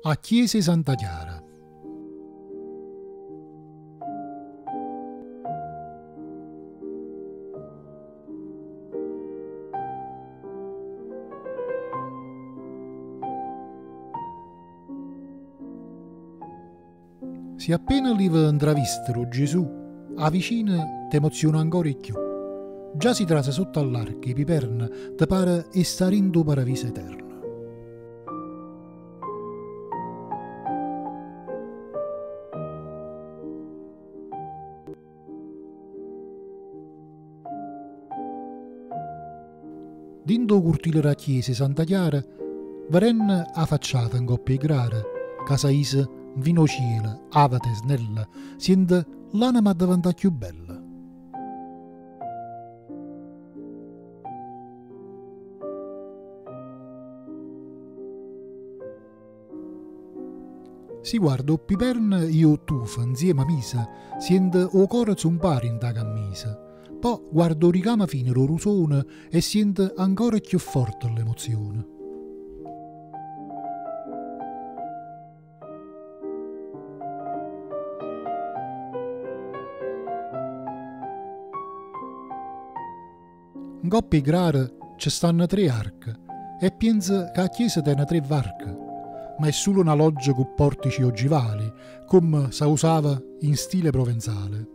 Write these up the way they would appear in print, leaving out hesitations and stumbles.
A chiesa 'e Santa Chiara. Si appena l'ive 'ntravisto d' 'o Gesù 'a vicino t'emoziona ancora 'e cchiù. Già si trase sotto all'arco 'e piperno te pare 'e sta dint' 'o paraviso eterno. Dint' 'o curtile d' 'a chiesa 'e Santa Chiara, verenno 'a facciata 'ncopp' 'e grare, ca s'aisa 'nfino 'o cielo, àveta e snella, siente ll'anema addeventà cchiù bella. Si guarde 'o piperno i 'o tufo 'nzieme mise, siente 'o core zumpà dint' 'a cammisa. Po' guarde 'o ricamo fino d' 'o rusone e siente ancora cchiù forte ll'emozione. Ncopp' 'e grare ce stanno tre arche e pienze ca 'a chiesa tene tre varche, ma è sulo na loggia cu portici ogivali, comme s'ausava in stile provenzale.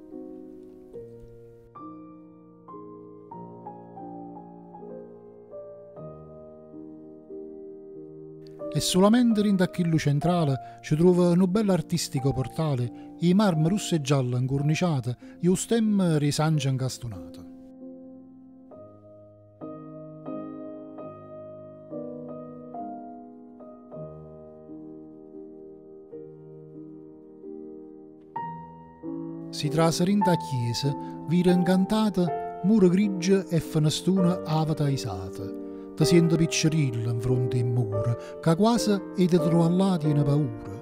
E sulamente dint' a chillu centrale ce truove nu bello artistico portale 'e marmo russo e giallo 'ncurniciato e 'o stemma d' 'e Sange 'ncastunato. Si trase dint' 'a chiesa, vire 'ncantate mure grigge e fenestune àvete aisate. Te siente piccerillo 'nfronte 'e mmure, ca quase 'e te truvà là tiene paura.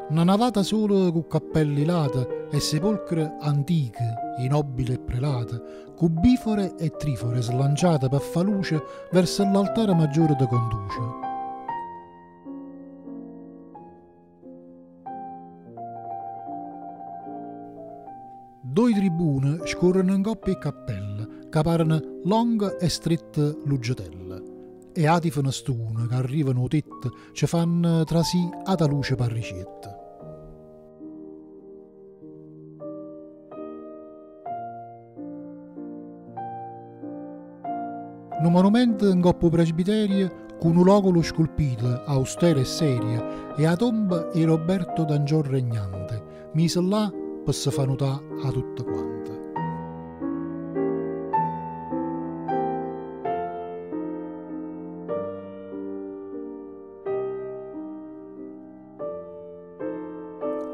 Na navata sola cu cappelle 'e late e sepolcre antiche 'e nobile e prelate, cu bifore e trifore slanciate pe fa luce verso ll'altare maggiore te conduce. Doi tribune scorreno 'ncopp' 'e cappelle ca pareno longhe e strette luggetelle e ati fenestune ca arrivano 'o tetto ce fanno trasì ata luce p'arricietto. Nu monumento 'ncopp' 'o presbiterio cu nu locolo sculpito, austero e serio, è 'a tomba 'e Roberto d'Angiò Regnante, miso là pe se fà nutà 'a tutte quante.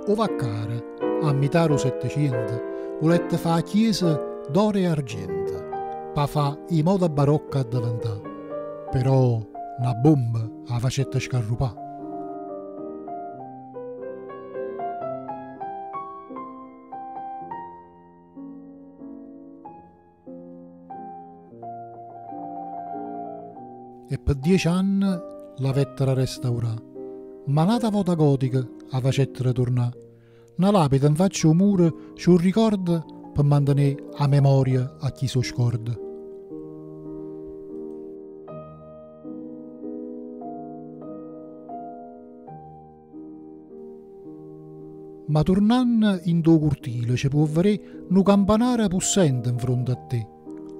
O Vaccaro, a mità d' 'o Setteciento, vulette fà 'a chiesa d'oro e argiento, p' 'a fà 'e moda barocca addeventà. Però na bomba 'a facette scarrupà. E pe diece anne l'avettero restaurà, ma n'ata vota gotica 'a facettero turnà. Na lapide 'nfaccia 'o muro ce 'o ricorda pe mantenè 'a memoria a chi s' 'o scorda. Ma turnanno 'int' 'o curtile ce può veré nu campanaro pussente 'nfronte a te.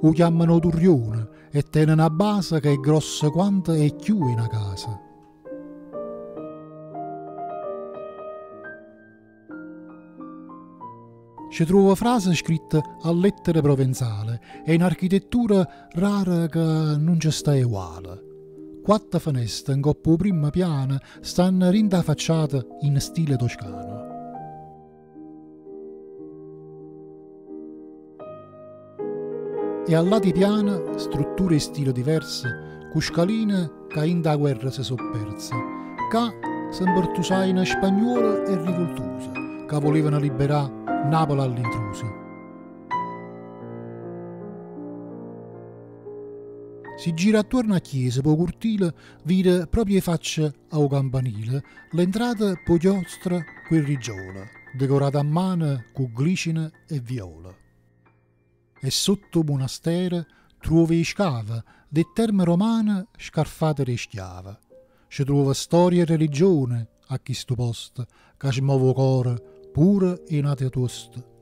'O chiammano 'o Turrione e tene na base ca è grossa quanto e cchiù 'e na casa. Ce truove frase scritte a lettere provenzale e n'architettura rara ca nun ce sta eguale. Quatte feneste 'ncopp' 'o primmo piano stanno dint' 'a facciata in stile toscano. E a ll'ati piane strutture 'e stile diverse cu scaline ca 'int' 'a guerra se so' perze. Ccà se 'mpertusajeno spagnuole e rivultuse ca vulevano liberà Napule 'a ll'intruse. Si gire attuorno 'a chiesa p' 'o curtile vide proprio 'e faccia a 'o campanile l'entrata p' 'o chiostro cu 'e riggiole decorate a mano cu glicine e viole. E sott' 'o munastero truove 'e scave d' 'e terme romane scarfate d' 'e schiave. Ce truove storia e religione a chistu posto ca smove 'o core pure 'e n'ateo tuosto.